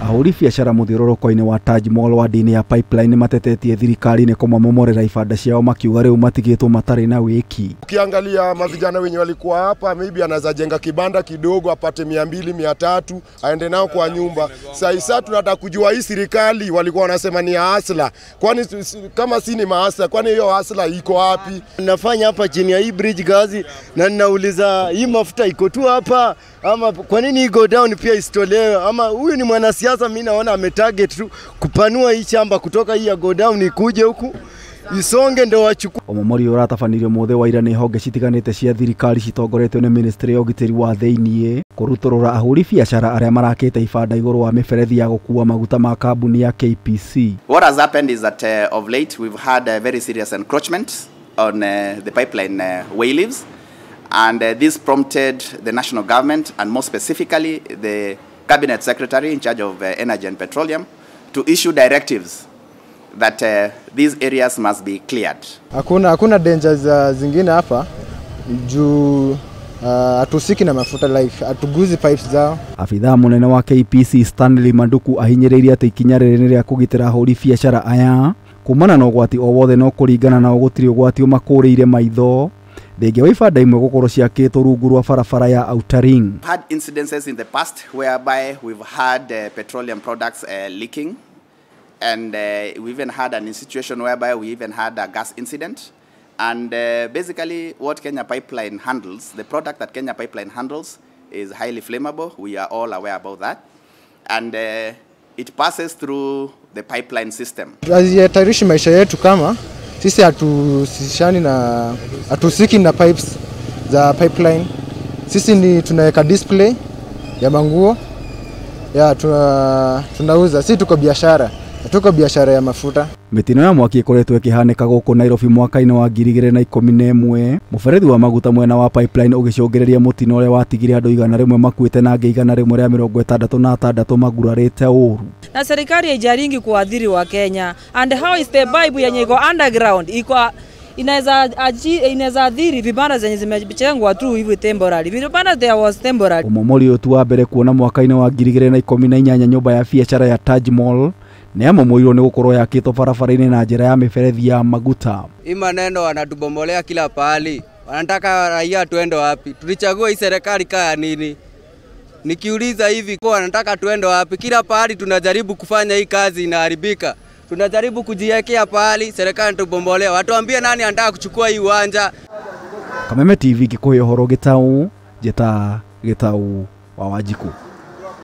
Ahũri biacara mũthiũrũrũko-inĩ wa Taj Mall ward-inĩ ya Pipeline matetetie thirikari nĩ kũmamomorera ibanda ciao makiuga rĩu matigĩtwo matarĩ na wĩki. Ukiangalia mavijana wenye walikuwa hapa, maybe anaweza jenga kibanda kidogo apate 200 300 aende nao kwa nyumba. Sasa tunataka kujua hii serikali walikuwa wanasema ni hasla. Kwani kama si ni mahasla, kwani hiyo hasla iko wapi? Nafanya hapa chini ya hii bridge gazi na ninauliza hii mafuta iko tu hapa ama kwa nini iko down pia isitolewe? Ama huyu ni mwanasiasa, mimi naona ametarget tu kupanua hii shamba kutoka hii ya go down ikuje huku isonge ndo wachukue. Omomori ũratabanirio mũthĩ wa ira nĩ honge citiganĩte cia thirikari citongoretio nĩ ministry ya ũgitĩri wa thĩiniĩ kũrutũrũra ahũri biacara arĩa marakĩte ibanda igũrũ wa mĩberethi ya gũkua maguta ma kambuni ya KPC. What has happened is that of late we've had a very serious encroachment on the pipeline wayleaves, and this prompted the national government and more specifically the Cabinet Secretary in charge of Energy and Petroleum to issue directives that these areas must be cleared. Hakuna dangers zingine hapa juu hatusiki na mafuta, like hatuguzi pipes zao. Afithaa munene wa KPC Stanley Manduku ahinyĩrĩirie atĩ ikinya rĩrĩ nĩ rĩa kũgitĩra ahũri biacara aya kumana na ũgwati o wothe no kũringana nao gũtirĩ ũgwati ũmakũrĩire maitho thengia wa ibanda imwe gũkorwo ciakĩtwo rungu rwa barabara ya Outer Ring. Had incidences in the past whereby we've had petroleum products leaking, and we even had an situation whereby we even had a gas incident. And basically what Kenya Pipeline handles, the product that Kenya Pipeline handles is highly flammable. We are all aware about that. And it passes through the pipeline system. Hazitarishi maisha yetu kama sisi hatusishani na hatusiki na pipes za pipeline. Sisi ni tunaweka display ya manguo ya tunauza. Sisi tuko biashara. Tuko biashara ya mafuta. Mĩtino ya mwaki ĩkoretwo ĩkĩhanĩka gũkũ Nairobi mwaka-inĩ wa 2011 mũberethi wa maguta mwena wa Pipeline ũgĩcũngĩrĩria mũtino ũrĩa watigire andũ 100 makuĩte na angĩ 166 magurarĩte ũru. Na serikali haijaringi kuadhiri wa Kenya. And how is the pipe yenye iko underground iko inaweza adhiri vibanda zenye zimejengwa tu hivi temporary. Vibanda there was temporary. Ũmomori ũyũ tu wa mbere kuona mwaka-inĩ wa 2018 nyũmba ya biacara ya Taj Mall nĩ yamomoirwo nĩ gũkorwo yakĩtwo barabara-inĩ na njĩra ya mĩberethi ya maguta. Hii maneno wanatubomolea kila pahali. Wanataka raia tuende wapi? Tulichagua hii serikali kaya nini? Nikiuliza hivi kwa wanataka tuende wapi? Kila pahali tunajaribu kufanya hii kazi inaharibika. Tunajaribu kujiwekea pahali, serikali tubombolea. Watuambie nani anataka kuchukua hii uwanja. Kameme TV gikuhe ũhoro Gĩtau, njĩta Gĩtau wa Wanjikũ.